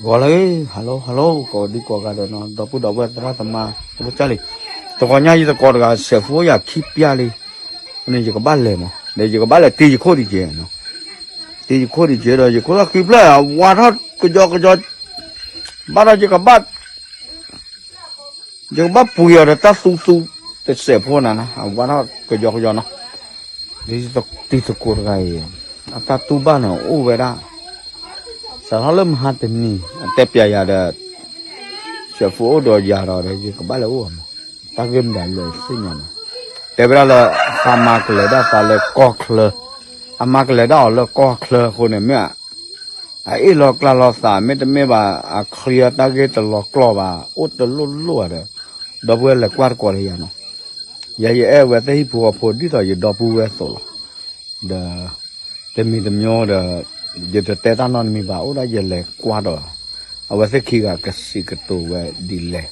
ဂီၤလၢ hello hello ကိးဒံကိးဂၤဒီးနီၤ ဒီပုၢ်ဒီဝဲၢ်သရၣ်သမါ တဘိၣ်ကၢ်လံ, တဂီၤညါယသကိးတဂၤ ဆဲးဖိယၤခံပျၢ်လံ, န့ၣ်ယကဘၣ်လဲၤမး ဒီးယကဘၣ်လဲၤတ့ယခိၣ်ဒံးကဲ, တ့ယခိၣ်ဒံးကဲဒီး ယခိၣ်သၣ်ဃံဖျၢၣ် အဝါထီၣ်ကယီကယီ, ဘၣ်ဒီးယကဘၣ် ယကဘၣ်ပှ့ၤအီၤဒီးတၢ်သူသူ တစဲးဖိနၤနၤ အဝါထီၣ်ကယီကယီနီၤ, တံၤသကိးတဂၤအံၤ အတၢ်တူၢ်ဘၣ်န့ၣ်အိၣ်ဝဲဒၣ် စးထီၣ်လၢမဟါတနံၤ အတဲပျးယၤဒီး ဆဲးဖိအိၣ်ဒီးယၤဒီး ယကဘၣ်လဲၤအိၣ်အီၤမး, တၢ်ဂ့ၢ်မတၤလဲၣ်သ့ၣ်ညါနီၤ, တဲဝဲဒၣ်လၢ အသးမၤကလဲၤဒၣ်သးလၢကီၢ်ချၢ, အမၤကလဲၤဒၣ်အီၤလၢကီၢ်ချၢအဃိန့ၣ် မ့ၢ် အအ့ၣ်လီၤကျါလီၤသး မ့တမ့ၢ်ဘၣ် အချံအတၢ်ဂ့ၢ်တလီၤကျီၢ်ဘၣ် အိၣ်တလိၣ်လိၣ်ဧါဒီး ဒီပုၢ်ဝဲၢ်လဲၤကွၢ်တကိးတယၤနီၤ, ယဲယအဲၣ်ဝဲသ့ၣ်ဟံၣ်ဖိဃီဖိဒ်သိးယဒီပုၢ်ဝဲၢ်အသိးလီၤ, ဒီး တမံၤတမံၤဒီး ယတတဲတၢ်နီတမံၤဘၣ် အိၣ်ဒၣ်ယလဲၤကွၢ်ဒီး အဝဲသ့ၣ်ခံဂၤကစံးကတိၤဝဲဒ်လဲၣ်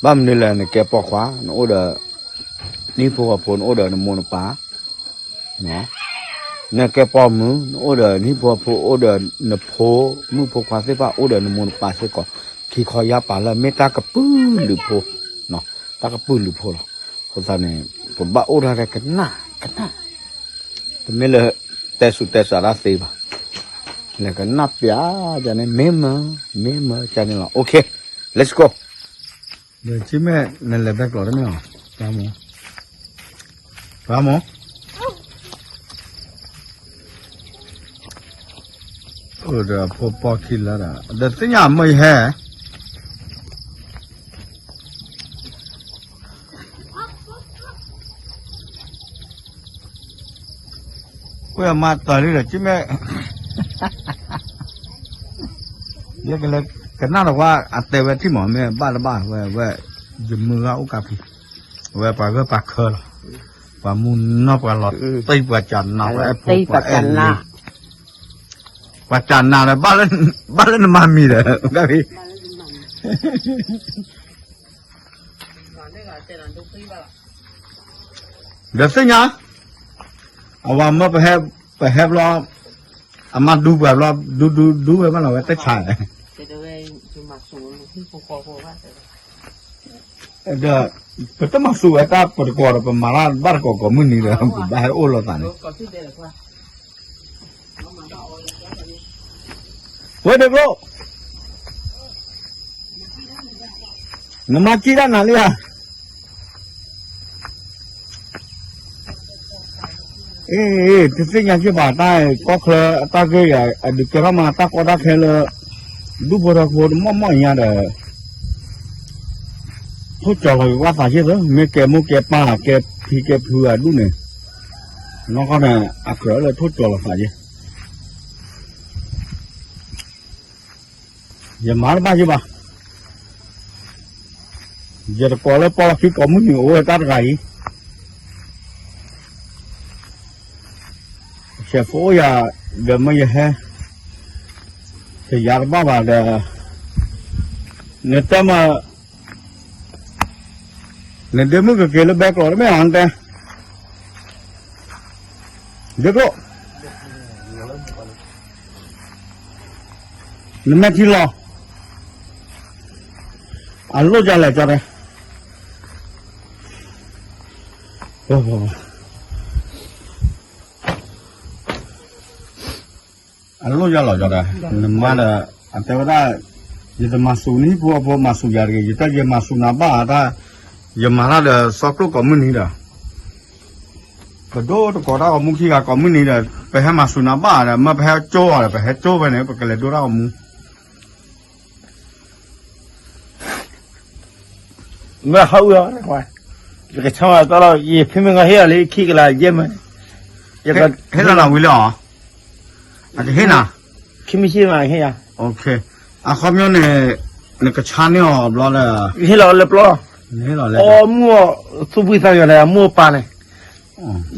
ဘၣ်မနုၤလဲၣ် နကဲပိာ်ခွါ နအိၣ်ဒီး နဟံၣ်ဖိဃီဖိ နအိၣ်ဒီးနမိၢ်နပၢ် နကဲပိာ်မုၣ် နအိၣ်ဒီးနဟံၣ်ဖိဃီဖိ အိၣ်ဒီးနဖိမုၣ်ဖိခွါသ့ၣ်တဖၣ် အိၣ်ဒီးနမိၢ်နပၢ်စ့ၢ်ကီး ခံခီယါပာ်လၢ မ့ၢ်တၢ်ကပုာ်လုးဖိ, တၢ်ကပုာ်လုးဖိလီၤ. အဃိသတးန့ၣ် ပဘၣ်အိၣ်ဒၣ်ထဲကနၣ်ကနၣ်, တမ့ၢ်လၢ တဲစူၤတဲစးတၢ်သ့ဘၣ်, လဲၤကနၣ်ပျးကန့ၣ် မ့ၢ်မၢ မ့ၢ်မၢကန့ၣ်လီၤ. OK, let's go. ဒီးကမ့ၢ်နလဲၤဘဲကျိးတမ့ၢ်အီၤ, ပှၤမိၢ်, ပှၤမိၢ်, အိၣ်ဒီးဖိပီၢ်ခံလၢဒီး ဒီးသ့ၣ်ညါမၢယဟဲ ကွၢ်မၤတၢ်လံဒီး ကမ့ၢ် ယကလဲၤကနၣ်ဒီးကွၢ် အတဲဝဲထံၣ်မး မ့ၢ်ဘၣ်တဘၣ်ဝဲ ဝဲ ယမုၢ်ဂၤအိၣ်ကါဖံး, အဝဲပှၤဂၢၢ်ပှၤခၢလီၤ, ပှၤမူနီၢ်ပှၤလီၤတံၢ်ပှၤကၢ်နး ပှၤအဲၣ်ဖိပှၤအဲၣ်လံ, ပှၤကၢ်နးဒီး ဘၣ်လၢနမၤမံၤဒီး ကါဖံး ဒီးသ့ၣ်ညါ, အဝၤမၢပဟဲ, ပဟဲဘျီ, အမါဒူပှၤဘျီ, ဒူဒူဒူဝဲ ဘၣ်လီၤဝဲတဆါ, ဒီး ပတမၤစူၤဝဲတၢ်ပတကိးဒီး ပမၤလၢဘၣ်တကိးကိးမုၢ်နံၤဒီး ပဘၣ်ဟဲအိၣ်လိာ်သးန့ၣ် ဝဲဒၢးကျိ, နမၤကံၣ်တၢ်နၤလံဧါ, အ့, တသ့ၣ်ညါက့ၤဘၣ်တၢ်ကီၢ်ချၢအတၢ်ဂ့ၢ်ယၤ အဒုးကဲထီၣ်မးတၢ်ကီတၢ်ခဲလၢ ဒူဖိထၢဖိတမီၢ်မီၢ်ညါဒီး ထိၣ်ကၠီၤလီၤက့ၤဝဲသးယ့ၢ်သၢ မ့ၢ်ကဲမိၢ်ကဲပၢ် ကဲဖံကဲဖုအဒူၣ်န့ၣ်, နီၢ်ကီၢ်န့ၣ် အကြၢးလၢထိၣ်ကၠီၤလီၤသးယ့ၢ် ယမၤတဘၣ်ယ့ၢ်ဘၣ်, ယတကိးလၢပီၣ်လီၢ်ခံကိးမုၢ်နံၤအိၣ်ဝဲတၢ်တဂၤအံၤ, ဆဲးဖိအိၣ်ယၤ, ဒီးမၢယဟဲ, တယၤတဘၣ်ဘၣ်ဒီး, နတဲမး, နဒ့မုၣ်ကက့ၤလၢဘဲကျိးတမ့ၢ်အီၤ နတဲ ဒ့ကျိ, နမဲာ်ထံလီၤ, အလိၣ်ယၤလဲၣ်ကၠီတဲ, အလိၣ်ယၤလီၤကၠီတဲ, နမါဒီး, အတဲဝဲဒၣ်, ယတမၤစူၤနဟံၣ်ဖိအဖိမၤစူၤယၤတဂ့ၤ ယတၢ်ယမၤစူၤနၤဘၣ်တၢ်, ယမၤတၢ်ဒီးစီၤကျိၣ်ကိးမုၢ်နံၤဒီး ပဒိၣ်တကိးတၢ်ဂီၤမူခံဂၤကိးမုၢ်နံၤဒီး ပဟဲမၤစူၤနၤဘၣ်ဒီး မ့ၢ်ပဟဲကၠိအီၤဒီး ပဟဲကၠိဖဲန့ၣ် ပကလဲၤဒိတၢ်ဂီၤမူ မ့ၢ်ဟးအုၣ်လီၤ, ယကဆါမၤတၢ်လီၤ ယဖံမ့ၢ်ငါဟ့ၣ်အီၤလံ ခံကလးယဲၢ်မၢ, ဟ့ၣ်လီၤနၤဝံၤလံအီၤ, အကဟ့ၣ်နၤ, ခံမ့ၢ်ဆ့ၣ်မးဟ့ၣ်ယၤ, အခီပညီန့ၣ်, နကဆါန့ၢ်အီၤဘျီလၢ, ဟ့ၣ်လီၤလၢပျီ, အီမူၢ်အီၤ, သူၣ်ဘှံးသးကညီၤဒီးအမိၢ်အပၢ်န့ၣ်,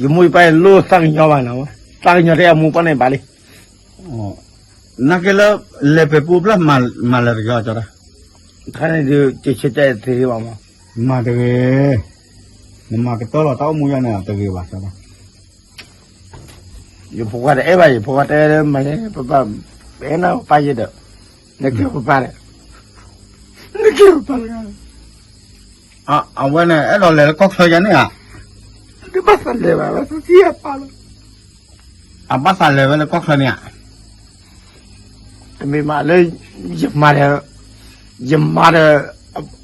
ယမိၢ်ယပၢ်လိၣ်သးကညီၤဘၣ်နၤ, သးကညီၤတဲအမိၢ်ပၢ်န့ၣ်ဘၣ်လံ နာ်က့လၢ လဲၤပှၤပူၤဖျဲၣ်မၤလဲၤတက့ၢ်ကၠီတဲ, ခါန့ၣ်ဒုး ကဆဲးတဲတသ့ဘၣ်မး, မၤတဂ့ၤ, နမၤကတၢၢ်လီၤတၢ်အိၣ်မူယါန့ၣ်တဂ့ၤဘၣ်ကၠီတဲ, ယဖိခွါတအဲၣ်ဘၣ် ယဖိခွါတဲမၤလဲၣ် ပဘၣ်, ပအဲၣ်နၤပၢ်ယဲဒီး နကဲပပၢ်လဲၣ်, နကဲပပၢ်လဲၣ်, အဝဲန့ၣ် အဲၣ်ဒိးလဲၤလၢကီၢ်ချၢယၤန့ၣ်ဧါ, တဘၣ်သးလဲၤဘၣ်, ဘၣ်သးသံအပၢ်လီၤ, အဘၣ်သးလဲၤဝဲလၢကီၢ်ချၢန့ၣ်ဧါ, တမ့ၢ်ဘၣ်လၢ ယမါဒီး ယမါဒီး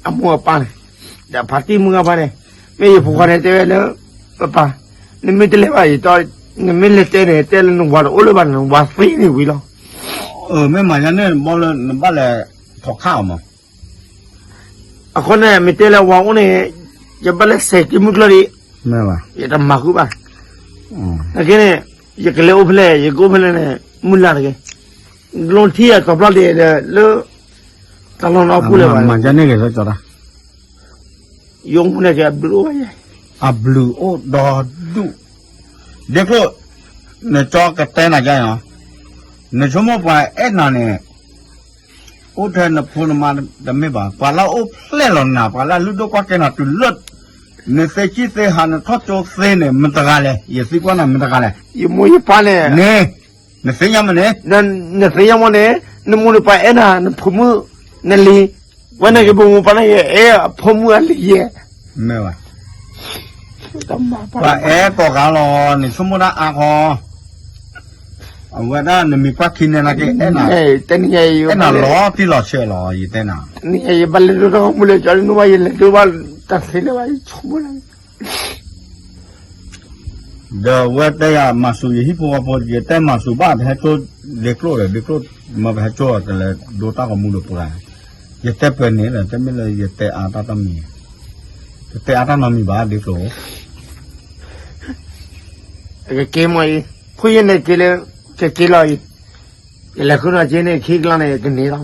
အမိၢ်အပၢ်န့ၣ်, ဒီးဖါတံၢ်မုၢ်ဂၤဖါန့ၣ်, မ့ၢ်ယဖိခွါန့ၣ်တဲဝဲလၢ ပပၢ်, နမ့ၢ်တလဲၤဘၣ်ယတီ, နမ့ၢ်လဲၤတဲန့ၣ် တဲလၢနဝၤတအိၣ်လၢၤဘၣ်န့ၣ် နဝၤသံန့ၣ်ဝံၤလီၤ. မ့ၢ်မၤယါန့ၣ်ဘီလၢနဘၣ်လဲၤထိးခးအီၤမး, အဃိန့ၣ် မ့ၢ်တဲလၢဝၤအိၣ်န့ၣ် ယဘၣ်လဲၤစဲးက့ၤမုၢ်ကျၢၢ်ဒံး, ယတမၤဃုာ်ဘၣ်, နာ်က့န့ၣ် ယကလဲၤအိၣ်ဖဲလဲၣ် ယကအိၣ်ဖဲလဲၣ်န့ၣ် မုၢ်လၢ်တက့ၢ်, လီၤထံအကီၢ်ဖျီၣ်ဒဲးဒီးလၢ တၢ်လီၢ်နီၢ်ပူၤလၢၤဘၣ်, မၤယါန့ၣ်ဂ့ၤလၢကၠီတၢ် ယအိၣ်မူန့ၣ်က့ၤအဘျုးအိၣ်ဘၣ်ယဲ, အဘျုးအိၣ်ဒီဒူၣ်, ဒ့ကျိၣ်, နကၠီကတဲနၤယါနီၤ, နဆိကမိၣ်ပှၤအဲၣ်နၤန့ၣ်, အိၣ်ထဲနဖိနမါတမ့ၢ်ဘၣ်, ပှၤလၢအအိၣ်ဖျဲၣ်လီၤနၤ ပှၤလၢအလုၢ်ဒိၣ်ကွၢ်ကဲနၤတုၤလၢ နသ့ကံၢ်သ့ဟး နထီၣ်ကၠိသ့န့ၣ် မတၤတဂၤလဲၣ်, ယသံကွၢ်နၤမတၤတဂၤလဲၣ်, ယမိၢ်ယပၢ်န့ၣ်, န့ၣ်, နသ့ၣ်ညါမ့ၢ်န့ၣ်, နသ့ၣ်ညါမ့ၢ်န့ၣ်, နမိၢ်နပၢ်အဲၣ်နၤ နဖိမုၣ်, နလံၤ, ဝဲန့ၣ်က့ၤပမိၢ်ပၢ်န့ၣ် ယအဲၣ်အဖိမုၣ်အလံၤယဲ, မ့ၢ်ဘၣ် ပှၤအဲၣ်ကိးဂၤလီၤ, နဆိကမိၣ်ဒၣ်အါဃီ, အဝဲဒၣ်နမံၤပှၢ်ခံန့ၣ်နာ်က့ အဲၣ်နၤ, အဲၣ်နၤလီၤတံၢ်လီၤဆဲးလီၤ ယတဲနၤ, ယဘၣ်လဲၤဒိတၢ်ဂီၤမူလဲၤကၠီလၢနဘၣ် ယလဲၤဒိဘၣ်တၢ်သ့လၢၤဘၣ် ယဆိကမိၣ်လၢ ဒီးဝဲတဲယၤမၤစူၤယဟံၣ်ဖိဃီဖိ ယတဲမၤစူၤဘၣ် ပဟဲကၠိဒ့ကျိၣ်ဒီး ဒ့ကျိၣ်မ့ၢ်ပဟဲကၠိကလဲၤဒိတၢ်ဂီၤမူဒီးပှၤ, ယတဲပှဲၤန့ၣ်လီၤ တမ့ၢ်လၢယတဲအါတၢ်တမံၤ, ယတဲအါတၢ်နီတမံၤဘၣ် ဒ့ကျိၣ်, ကက့ၤမ့ၢ်အံၤ, ဖိယဲၢ်န့ၣ်က့ၤလၢ, ကက့ၤလီၤအံၤ, ယလဲၤဃုနီၤက့ၤန့ၣ် ခံကလီၤန့ၣ် ယကန့ၢ်လီၤ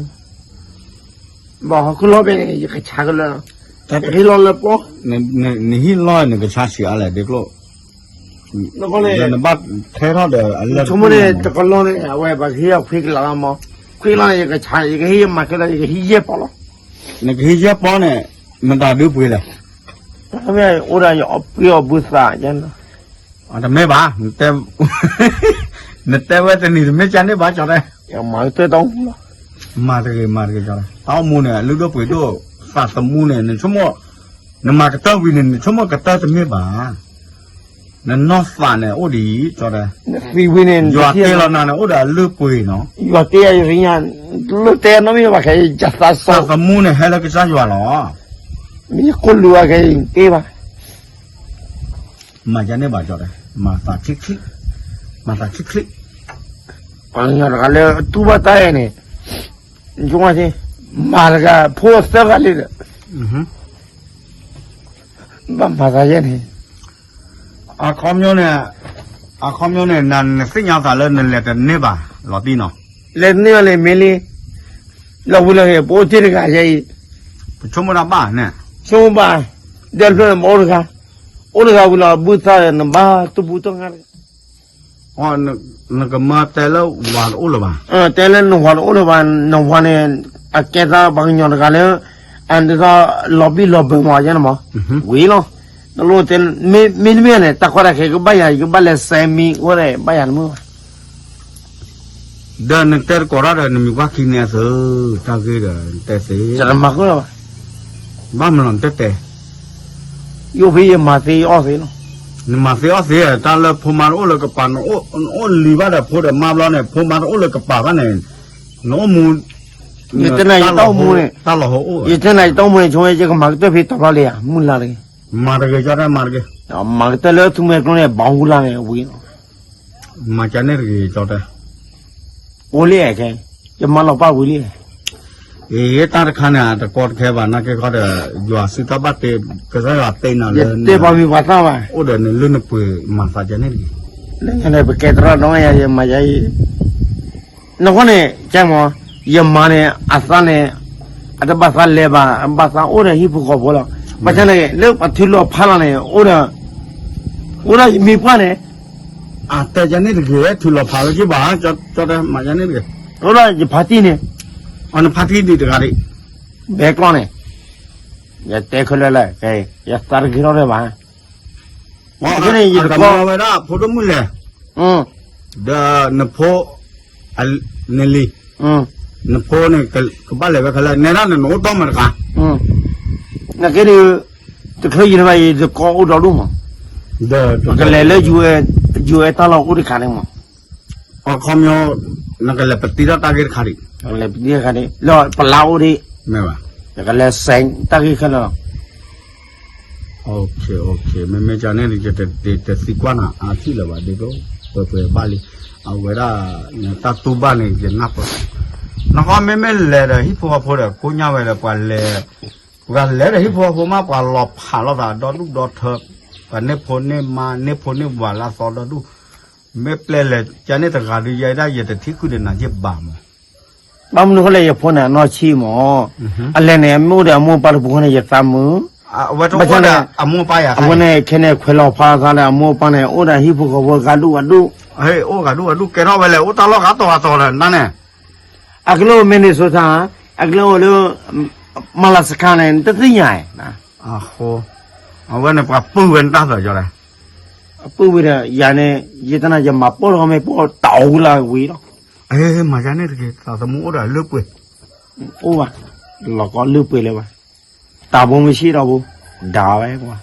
ဘၣ်ဟီၣ်ခိၣ်လီၢ်ဖဲန့ၣ် ယကဆါကလၢာ်လီၤ, ယဟံၣ်လီၢ်လၢပီ, နဟံၣ်လီၢ်နကဆါဆံးအါလဲၣ် ဒ့ကျိၣ်, နဘၣ်ထဲထီၣ်ဒီးအလၢာ်ဆိကမိၣ်န့ၣ် တကလီၢ်န့ၣ် အဝဲပှၤကဟ့ၣ်အီၤခွံကလးလီၤမး, ခွံကလီၢ်န့ၣ် ယကဆါ ယကဟ့ၣ်ယမၤခဲလၢာ် ယကဟံးယဲၢ်ပီလီၤ, နကဟံးယဲၢ်ပီန့ၣ်, မတၤဒုးပှ့ၤလဲၣ်, တမ့ၢ်အိၣ်ဒီးယအီၣ်ပှ့ၤအီၣ်ဘုသး တမ့ၢ်ဘၣ်, နတဲဝဲတနံၤတမ့ၢ်ကန့ၢ်ဘၣ်ကၠီတဲ, မၤကတၢၢ်တၢ်အိၣ်မူလီၤ, မၤတဂ့ၤ မၤတဂ့ၤကၠီတဲ, တၢ်အိၣ်မူန့ၣ် လုၢ်ဒိၣ်ပှ့ၤဒိၣ်, သးသမူန့ၣ် နဆိကမိၣ်, နမၤကတၢၢ်ဝံၤန့ၣ် နဆိကမိၣ်ကတၢၢ်တမ့ၢ်ဘၣ်, နနီၢ်သးန့ၣ်အိၣ်ဒံး ကၠီတဲ, ယွၤတ့လီၤနၤန့ၣ် အိၣ်ဒီးအလုၢ်ပှ့ၤနီၤ, ယွၤတ့ယၤယသ့ၣ်ညါ, လၢတဲနီတမံၤဘၣ်ခဲအံၤ ယသးသမူန့ၣ် ဟဲလၢကစၢ်ယွၤလီၤ, မ့ၢ်ယကိၢ်လူၤအခဲအံၤတ့ဘၣ် မၤယါန့ၢ်ဘၣ်ကၠီတဲ, မၤသးချံချံ, မၤသးချံချံ, ပှၤကညီတဂၤလၢအတူၢ်ဘၣ်တၢ်အဲၣ်န့ၣ်, ယိၣ်မးသ့, မၤတဂၤဖိသၢဂၤလံဒီး, ဘၣ်မၤသးယဲၢ်န့ၣ်, အခီပညီန့ၣ်, အခီပညီန့ၣ် နသ့ၣ်ညါသးလၢနလဲၤတန့ၢ်ဘၣ် လီၤတံၢ်နီၤ, လဲၤတန့ၢ်ဘၣ်လၢမ့ၢ်လံ, လီၤဝံၤလီၤဟ့ၣ် ပအိၣ်တ့ၢ်တဂၤယဲအံၤ, ပဆိကမိၣ်တၢ်ဘၣ်န့ၣ်, ဆိကမိၣ်ဘၣ်, ဒီဖျၢၣ်န့ၣ် ပအိၣ်တဂၤ, အိၣ်တဂၤဝံၤလီၤ ဘုသးဒီးနဘၣ်တူၢ်ပူၤတူၢ်ငါတဂၤ နကမၤတဲလၢဝၤတအိၣ်လၢၤဘၣ်, တဲလၢနဝၤတအိၣ်လၢၤဘၣ်, နဝၤန့ၣ်, အကဲသးပှၤကညီတဂၤလၢ, အဒ်သိးလီၤဘံၣ်လီၤဘၢမးယဲန့ၣ်မး, ဝံၤလီၤ, နလိၣ်တဲ, မ့တမ့ၢ်န့ၣ် တၢ်ကီတၢ်ခဲကဘၣ်ယၤ ယကဘၣ်လဲၤစဲးမံအိၣ်ဒီး ဘၣ်ယၤတမုာ်ဘၣ် ဒီးနတဲတကိးတၢ်ဒီး နမံၤပှၢ်ခံန့ၣ်အသိး, တၢ်ဂ့ၢ်ဒီး နတဲသ့, ဘၣ်မနုၤနတဲတဲ, ယအိၣ်ဖဲယမၤသ့ယအီၣ်သ့လီၤ, နမၤသ့အီၣ်သ့, တၢ်လၢဖိမါတအိၣ်လၢကပၤ, နအိၣ်လံၤဘၣ်ဒီးဖိဒီးမါဘျီန့ၣ် ဖိမါတအိၣ်လၢကပၤဘၣ်န့ၣ်, နအိၣ်မူ, ယတဲနၤယတၢ်အိၣ်မူန့ၣ်, တၢ်လီၤဟိအိၣ်, ယတဲနၤယတၢ်အိၣ်မူန့ၣ် ဆိဝဲယကမၤကတၢၢ်ဖဲတဘျီလံဧါ မုၢ်လၢ်တဂ့ၤ, မၤတဂ့ၤကၠီတဲ မၤတဂ့ၤ, မၤကတၢၢ်လၢသူမှဲကျိန့ၣ် ဘၣ်ဟူလၢ်န့ၣ်ဝံၤ မၤကန့ၣ်တဂ့ၤကၠီတဲ, အိၣ်လံခဲ, ယမၤလီၤပၢ်ဝံၤလံ, အ့ တၢ်တခါန့ၣ် တကီတခဲဘၣ် နာ်က့ခီဒီး, ယွၤစုတၢ်ဘၣ်တ့, ကစၢ်ယွၤတ့နၤလၢ, တဲပှၤမံၤပှၤသၣ်ဘၣ်, အိၣ်ဒီးနလုၢ်နပှ့ၤမၤသးကန့ၣ်တဂ့ၤ, န့ၣ်ပကဲသရၣ်ဒိယၤ ယမၤယၤအံၤ, နဃိန့ၣ် ကဲမး, ယမၤန့ၣ် အသးန့ၣ်, အတဘၣ်သးလဲၤဘၣ် အဘၣ်သးအိၣ်ဒီးဟံၣ်ဖိဃီဖိလီၤ, ဘၣ်ဆၣ်န့ၣ် လၢပှၤထုးလီၤဖးလီၤန့ၣ် အိၣ်ဒီး, အိၣ်ဒီးယမံၤပှၢ်န့ၣ်, အတဲယၤန့ၣ်တဂ့ၤ ထုးလီၤဖးလၢက့ၤဘၣ်, ကၠီတဲမၤယၤန့ၣ်တဂ့ၤ, အိၣ်ဒီးယဖါတံၢ်န့ၣ်, အနဖါတံၢ်ဒံးတဂၤဒံး, ဘဲကျီၢ်န့ၣ်, ယတဲခဲလၢာ်လၢ, ယသးတဂ့ၤထီၣ်ဒံးဘၣ်, န့ၣ်ယတကီဝဲဒၣ်ဖိဒိၣ်မုၣ်လဲၣ်, ဒီးနဖိ, နလံၤ, နဖိန့ၣ် ကဘၣ်လဲၤဝဲခဲလၢာ် နဲဒၣ်န့ၣ် နအိၣ်တီၢ်မးတကး, နကဲဒုး, တချုးယံၤတဘၣ်အံၤ တကီအိၣ်ဒီဒူၣ်မး, ပကလဲၤလၢ ယူၢ်အဲတၢ်လီၢ်အိၣ်တခါန့ၣ်မး, အခီပညီ, နကလဲၤပတံထီၣ်တၢ်ဂ့ၢ်တခါဒံး, ပတံထီၣ်တခါဒံး လၢပလါအိၣ်ဒံး, မ့ၢ်ဘၣ်, ယကလဲၤစဲးတၢ်ဂ့ၢ်ခဲလၢာ်လီၤ. မ့မ့ၢ်ကန့ၣ် ယတသံကွၢ်နၤအါထံၣ်လၢၤဘၣ်ဒ်သိး, ပှဲၤပှဲၤဘၣ်လံ, အဝဲဒၣ်, နတၢ်တူၢ်ဘၣ်န့ၣ် ယနၢ်ပၢၢ်, နဃီမ့မ့ၢ်လဲၤဒီးဟံၣ်ဖိဃီဖိဒီး ကိညၢ်ဝဲဒီးပှၤလဲၤ, ပှၤလဲၤဒီးဟံၣ်ဖိဃီဖိမး ပှၤလီၤဖးလိာ်သးဒီဒူၣ်ဒီထၢ, ပှၤန့ၢ်ဖိန့ၢ်မါ န့ၢ်ဖိန့ၢ်ဝၤလၢအသီဒီဒူၣ်, မ့ၢ်ပျဲလဲၤကန့ၣ်တဂၤဒုး ယဲဒၣ်ယတထံၣ်ဃုာ်ဒီးနၤယဘၣ်မး ဘၣ်မနုၤဃိလဲၣ် ယဖိန့ၣ် အနီၢ်ဆံးမး, အလဲၤန့ၣ် မ့ၢ်အိၣ်ဒီးအမိၢ်အပၢ်တပူၤဃီန့ၣ် ယသးမုာ်, ဘၣ်ဆၣ်န့ၣ်, အဝဲန့ၣ် ခဲန့ၣ် ခွဲးလီၤဖးသးလၢအမိၢ်အပၢ်န့ၣ် အိၣ်ဒီးဟံၣ်ဖိဃီဖိဂၤဒူၣ်ဂၤဒူၣ်, အိၣ်ဂၤဒူၣ်ဂၤဒူၣ် ကဲထီၣ်ဝဲလဲၣ် အိၣ်တၢ်လီၢ်ဂၤတီၤဂၤတီၤဒီးနၤန့ၣ်, အကလုၢ်အိၣ် Minnesota, အကလုၢ်အိၣ်လၢ Alaska န့ၣ် နတသ့ၣ်ညါ, အဃိ, အဝဲန့ၣ်ပှၤပုၢ်ဝဲနတၢ်သးကီလဲၣ်, အပုၢ်ဝဲဒီး ယၤန့ၣ် ယတနၤယမၤပိာ်ထီၣ်မ့ၢ်ပိာ်တၢ်အိၣ်လၢဝံၤလီၤ, မၤယၤန့ၣ်တဂ့ၤ သးသမူအိၣ်ဒီးလုၢ်ပှ့ၤ, အိၣ်ဘၣ်, လီၤကီလုၢ်ပှ့ၤလၢၤဘၣ်, တၢ်ဘိမ့ၢ်ဆံးထီၣ်ဘိ, ဒါဝဲကွၢ်,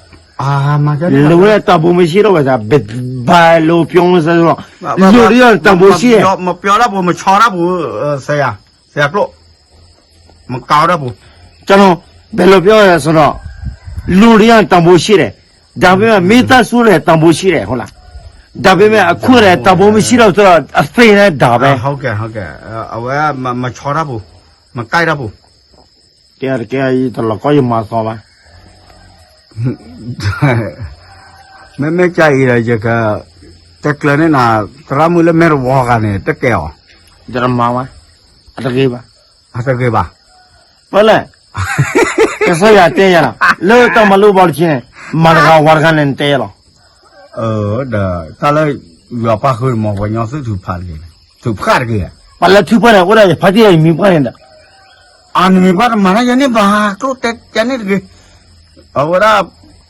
လၢဝဲတၢ်ဘိမ့ၢ်ဆံးထီၣ်ဘၣ်သး ဘဲဘၣ်လိပျီမ့ၢ်စ့ၢ်ကီး, လိၣ်ဒ်တၢ်ဘိဆံး, မပျီတၢ်ဘိ မဆီတၢ်ဘိ, စဲးယၤ, စဲးယၤကျိၣ် မကၤဝဲဒၣ်ပူၤ, ကနီၤ, ဘဲလိပျီစ့ၢ်ကီး, လိၣ်ဒ်တၢ်ဘိဆံးဒီး, ဒါပေမဲ့ မ့ၢ်တၢ်ဆူၣ်န့ၣ် တၢ်ဘိဆံးဒီး အဃိလီၤ, ဒါပေမဲ့ အခုဒီး တၢ်ဘိမ့ၢ်ဆံးဒီး အသ့ၣ်န့ၣ်ဒါဝဲ, အဝဲမဆီတၢ်ပူၤ, မကၤတၢ်ပူၤ, ကဲတကဲ ယတလီၤကီယမၤသီဘၣ် မ့မ့ၢ်ကၢ်အံၤဒီး ယကတဲကျၢၤန့ၢ်နၤ, သရၣ်မုၣ်လၢမဲၢ်တဝီဂၤန့ၣ် တကဲအီၤ, ယတမၤဝဲ, အတဂ့ၤဘၣ်, အတဂ့ၤဘၣ်, ပလဲၣ်, ကစၢ်ယွၤတဲယၤလီၤ, လၢတၢ်မၤလိဘီတဆံန့ၣ်, မၤတဂၤဝၤတဂၤန့ၣ် နတဲလီၤ, ဒီး တၢ်လၢ ယွၤပၢ်ဃုာ်မၤပှၤကညီသုထုးဖးတဂ့ၤ, ထုးဖးတဂ့ၤ, ပှၤလၢထုးဖးန့ၣ် အိၣ်ဒၣ်ယဖါတံၢ်ယမံၤပှၢ်န့ၣ်ဒီး အနမံၤပှၢ်တမၤတၢ်ယၤန့ၣ်ဘၣ်, ကျိၣ်တဲယၤန့ၣ်တဂ့ၤ, အဝဲဒၣ်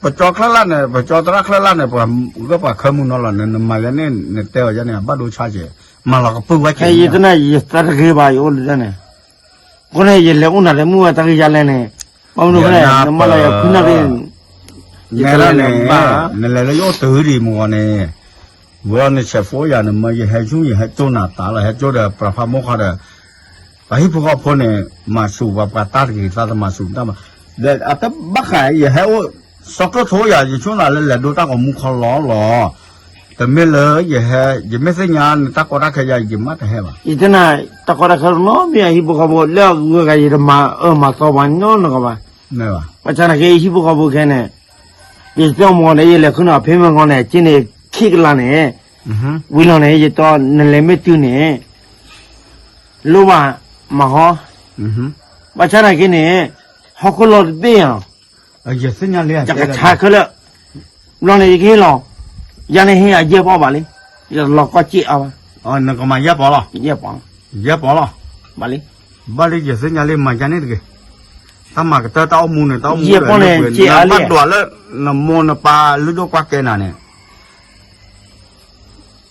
ပကၠီချၢလၢ်န့ၣ် ပကၠီသရၣ်ချၢလၢ်န့ၣ် ပှၤဂၢၢ်ပှၤခၢမုၢ်နီၤလီၤန့ၣ် နမၤယၤန့ၣ် နတဲအီၤယၤန့ၣ် အဘၣ်ဒိဆါကဲး, မၤလီၤကပုၢ်ဝဲကဲး, ယတနာ်ယသးတဂ့ၤဘၣ် ယအိၣ်လၢန့ၣ်, အဃိန့ၣ် ယလဲၤအိၣ်နၤလၢမုၢ်ဝဲတၢ်ဂ့ၢ်ယါလဲၣ်န့ၣ်, ဘၣ်မနုၤဃိလဲၣ် နမၤလီၤယၤဖုနၢ်ရံၣ်, ယတလဲၤဘၣ်, နလဲၤလၢယအိၣ်တုၤဒံးမ့ၢ်ဂီၤန့ၣ်, ဝဲအီၤန့ၣ် ဆဲးဖိယၤန့ၣ် မ့ၢ်ယဟဲဆူယဟဲကၠိနၤတၢ်လီၤ ဟဲကၠိဒီးပှၤဖးမိၢ်ခီဒီး ပှၤဟံၣ်ဖိဃီဖိန့ၣ် မၤဆူၣ်ပှၤပှၤတၢ်တဂ့ၤ သးသမၤဆူၣ်တၢ်မး, ဒီးအတဘၣ်ဃး ယဟဲအိၣ် စီၤကျိၣ်ထိယၤ ယဆိနၤလၢလဲၤဒိတၢ်ဂီၤမူခီလီၤလီၤ, တမ့ၢ်လၢယဟဲ ယမ့ၢ်သ့ၣ်ညါနတၢ်ကီတၢ်ခဲယၤ ယမ့ၢ်တဟဲဘၣ်, ယတနာ် တၢ်ကီတၢ်ခဲတနီၤမ့ၢ်အဟံၣ်ဖိဃီဖိ လၢအဂုၤအဂၤယတမၤအၢမၤသီပှၤနီတဂၤဘၣ်, ဘၣ်ဆၣ်နာ်က့ ယဟံၣ်ဖိဃီဖိခဲန့ၣ် ယတဲအီၤမ့ၢ်ဂီၤန့ၣ် ယလဲၤခူၣ်န့ၢ်အီၤဖဲမ့ၢ်ဂီၤန့ၣ် က့န့ၣ်ခံကလးန့ၣ်, ဝံၤလီၤန့ၣ် ယတဲအီၤ နလဲၤမ့ၢ်တုၤန့ၣ် လိၣ်ဘၣ်မၤဟီ, ဘၣ်ဆၣ်နာ်က့န့ၣ် ဟီၣ်ခိၣ်လီၤတဘ့ၣ်ဧါ, ယကဆါခဲလၢာ်, ဘျီန့ၣ် ယကဟ့ၣ်လီၤ, ယၤန့ၣ်ဟ့ၣ်အယဲၢ်ပီၢ်ဘၣ်လံ, ယတလီၤကီက့ၢ်အါဘၣ်, နကမၤယဲၢ်ပီၢ်လီၤ, ယဲၢ်ပီၢ်လီၤ, ဘၣ်လံ, ဘၣ်လံ ယသ့ၣ်ညါလံ မၤယၤန့ၣ်တဂ့ၤ, တၢ်မၤကတၢၢ်တၢ်အိၣ်မူန့ၣ် တၢ်အိၣ်မူန့ၣ် ဘၣ်ဒွးလၢ နမိၢ်နပၢ်လုၢ်ဒိၣ်ကွၢ်ကဲနၤန့ၣ်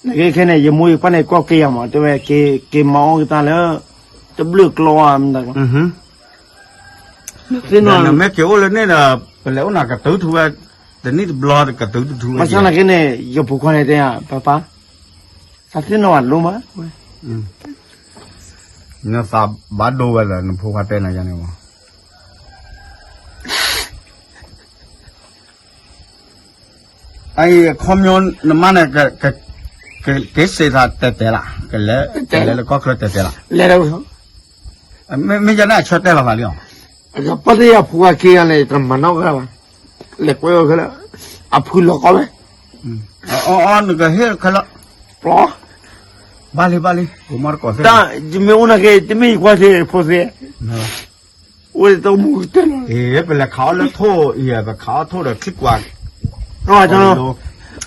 နကဲခဲန့ၣ် ယမိၢ်ယပၢ်န့ၣ် ကွၢ်က့ၤယၤမး တဲဝဲ က့ၤမၤအီၣ်ကသးလၢ တဘျုးကျီဧါ, နမ့ၢ်က့ၤအိၣ်လၢန့ၣ်ဒီး ပလဲၤအိၣ်နၤကတုၤထူဝဲ, တနံၣ်တဘျီကတုၤတထူဝဲ, ဘၣ်ဆၣ်နကဲန့ၣ် ယဖိခွါန့ၣ်တဲယၤ ပၢ်ပၢ်, သးသ့ၣ်နီၣ်ဘၣ်လိမး, နသးဘၣ်ဒိဝဲဒီး နဖိခွါတဲနၤယၤန့ၣ်မး အံၤ ခီပညီ နမါန့ၣ် က့ၤစ့းသးတဲတဲလၢ်, ကလဲၤလၢကီၢ်ချၢတဲတဲလၢ်, မ့ၢ်ယၤန့ၣ် အဆၢတဲာ်လီၤသးလံအီၤ, ပၢ်တယၤဖိခွါက့ၤယၤန့ၣ် တမၤနီၣ်ဂၤဘၣ်, လဲၤကွဲဝဲခဲလၢာ်, အဖုလီၤကီဝဲ, အီ နကဟ့ၣ်ခဲလၢာ်, ဘၣ်လံ ဘၣ်လံ, တမ့ၢ်အိၣ်နာ်က့ တမ့ၢ်ယကွၢ်သ့ၣ်ဖိသ့ၣ် အိၣ်တၢ်မူကတၢၢ်လီၤ, ပလဲၤခးအီၣ်လၢထိၣ်အံၤ ပခးအီၣ်ထိၣ်ဒီးချံကွၢ်,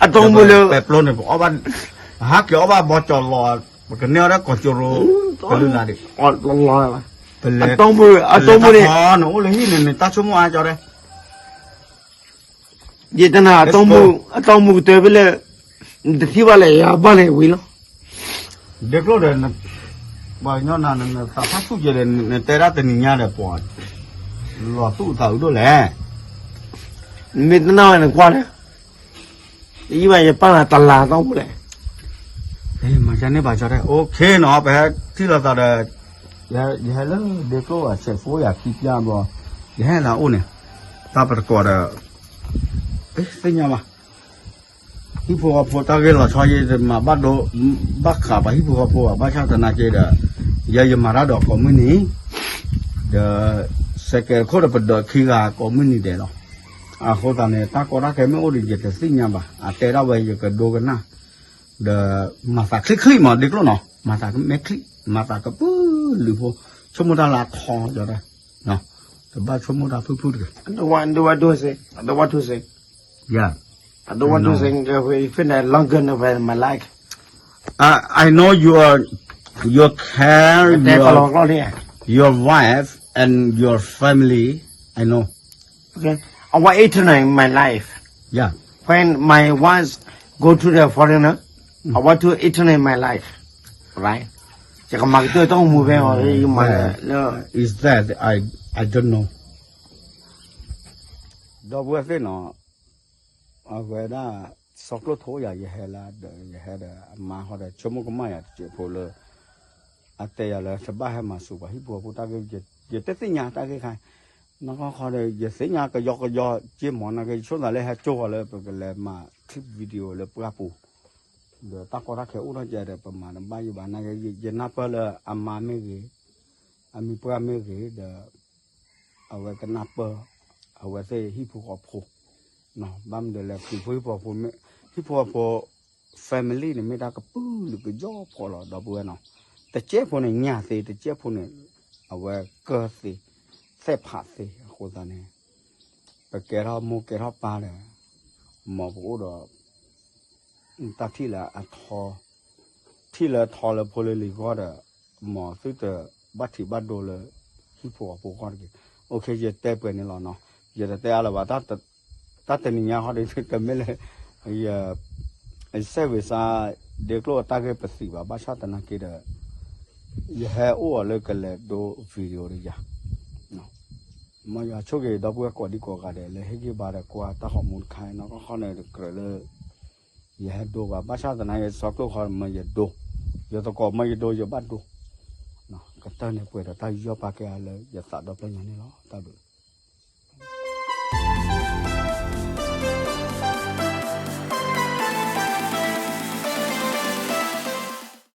အတၢ်မူလၢ ပဲပျိန့ၣ် ပအီၣ်ဘၣ်, ပဟးက့ၤအီၣ်ဘၣ်ဘီကၠီၤလီၤ, ပကန့ၢ်အီၣ်ဒၣ်ကီၢ်ကၠိရိၤ ကလုာ်လၢ်ဒံး, အတၢ်မူ အတၢ်မူန့ၣ် နအိၣ်လၢဟံၣ်န့ၣ် နတၢ်ဆိကမိၣ်အါကၠီဒဲး ယတနၤ အတၢ်မူကတၢၢ်ဖဲလဲၣ်, နတထံၣ်ဘၣ်လဲၣ် ယၤဘၣ်န့ၣ်ဝံၤလီၤ, ဒဲကျိၣ်ဒီး ပှၤကညီနၤ နသးဖးဆူၣ်ကဲဒီး နတဲဒၣ်တနံၤညါဒီးပှၤ လီၤသူၣ်သးအုးဒိၣ်လဲၣ်. မ့ၢ်တနာ်ဝဲနကွၢ်န့ၣ် ယဘၣ်ယပာ်လၢတလါတီၢ်ပူၤလဲၣ်. မၤကန့ၢ်ဘၣ်ကၠီတဲ okay နီၤ ပဟဲထံၣ်လိာ်သးဒီး ယဟဲလၢဒ့ကျိၣ်အဆဲးဖိယၤခံပျၢ်ဘျီ ယဟဲလၢအအိၣ်န့ၣ် တၢ်ပတကိးဒီး သ့ၣ်ညါဘၣ် ဟံၣ်ဖိဃီဖိတၢ်ဂ့ၢ်လီၤဆီ ယတမၤဘၣ်ဒိ ဘၣ်ဃးပှၤဟံၣ်ဖိဃီဖိဘၣ် ဘၣ်ဆၣ်သနာ်က့ဒီး ယဲယမၤတၢ်ဒီးကိးမုၢ်နံၤ ဒီး စဲးကဲးတခိၣ်ဒီးပဒိးခံဂၤကိးမုၢ်နံၤဒဲးလီၤ. အဃိသတးန့ၣ် တၢ်ကီတၢ်ခဲမ့ၢ်အိၣ်ဒီး ယတသ့ၣ်ညါဘၣ် အတဲဒၣ်ဝဲယကဒိကနၣ် ဒီး မၤသးချံချံမး ဒ့ကျိၣ်နီၤ မၤသးကမဲာ်ချံ မၤသးကပုၢ်လုးဖိ ဆိကမိၣ်တၢ်လၢအထီ ကၠီတဲ တဘၣ်ဆိကမိၣ်တၢ်ဖုၣ်ဖုၣ်တဂ့ၤ. I don't want to say, I don't want to say, yeah, I don't want to say, uh, if in the longer of my life. I, I know you are, you care your, your wife and your family. I know. Okay. I want eternal in my life. Yeah. When my wife go to the foreigner, I want to eternal in my life. Right? ယကမၤကတၢၢ်တၢ်အိၣ်မူဖဲအီၤ ယမၤလၢ is that I, I don't know. ဒီပုၢ်ဝဲၢ်သ့ၣ်နီၤ အဝဲဒၣ် စီၤကျိၣ်ထိယၤ ယဟဲလၢဒီး ယဟဲဒီး အမါဟီဒီး ဆိကမိၣ်ကမၣ်ယၤတစဲးဖိလၢ အတဲယၤလၢ တဘၣ်ဟဲမၤစၢၤပှၤဟံၣ်ဖိဃီဖိတၢ်ဂ့ၢ် ယတသ့ၣ်ညါတၢ်ဂ့ၢ်ခါ နီၢ်ကီၢ်ခီဒီး ယသ့ၣ်ညါကယီကယီက့မး နာ်က့ ယဆိကမိၣ်သးလၢဟဲကၠိဃီလၢ ပကလဲၤမၤ clip video လၢပှၢ်ပူၤ ဒီးတၢ်ကီတၢ်ခဲအိၣ်ထီၣ်ကဲဒီး ပမၤတဘၣ်ယဘၣ် နာ်က့ ယနၢ်ပၢၢ်လၢအမါမ့ၢ်ဂ့ၤ အမံၤပှၢ်မ့ၢ်ဂ့ၤဒီး အဝဲကနၢ်ပၢၢ် အဝဲသ့ၣ်ဟံၣ်ဖိဃီဖိ ဘၣ်မနုၤလဲၣ် ဟံၣ်ဖိဃီဖိ ဟံၣ်ဖိဃီဖိ family န့ၣ် မ့ၢ်တၢ်ကပုာ်လုးကယီဖီလီၤ ဒီပုၢ်ဝဲၢ်နီၤ တစဲးဖိန့ၣ် ညၣ်သ့ တစဲးဖိန့ၣ် အဝဲကၢၢ်သ့ သဲးဖးသ့ အဃိသတးန့ၣ် ပကဲထီၣ်မိၢ်ကဲထီၣ်ပၢ်ဒီး မ်ပအိၣ်ဒီး တၢ်ထံၣ်လၢအထီ ထံၣ်လၢထီလၢဖိလၢလံၤဂီၢ်ဒီး မ်သုတဘၣ်ထံးဘၣ်ဒိလၢ ဟံၣ်ဖိဃီဖိဂီၢ်တဂ့ၤ. အိၣ်ခ့ ယတဲပှဲၤန့ၣ်လီၤနီၤ ယတတဲအါလၢၤဘၣ် တၢ်တနံၤညါဃီဒီး တမ့ၢ်လၢ ယ ယစဲးဝ့ၤစါ ဒ့ကျိၣ်အတၢ်ဂ့ၢ်ပသံးဘၣ် ဘၣ်ဆၣ်သနာ်က့ဒီး ယဟဲအိၣ်အီၤလၢကလဲၤဒိ video ဒီးယၤ မ်ယွၤဆိၣ်ဂ့ၤ ဒီပုၢ်ဝဲၢ်ကိးဒံကိးဂၤဒဲး လၢဟ့ၣ်ဂံၢ်ဘါဒီးကွၢ်တၢ်ဂီၤမူတခါအံၤ နီၢ်ကီၢ်ခီန့ၣ် ကြၢးလၢ ယဟဲဒိဘၣ် ဘၣ်ဆၣ်သနာ်က့ စီၤကျိၣ်ခီမ့ၢ်ယဒိ ယသကိးမ့ၢ်ယဒိ ယဘၣ်ဒိ ကတၢၢ်န့ၣ်ပှဲၤဒီးတၢ်ယူးယီၣ်ပာ်ကဲအါလၢယသးဒီဖျၢၣ်ညါန့ၣ်လီၤ. တၢ်ဘျုး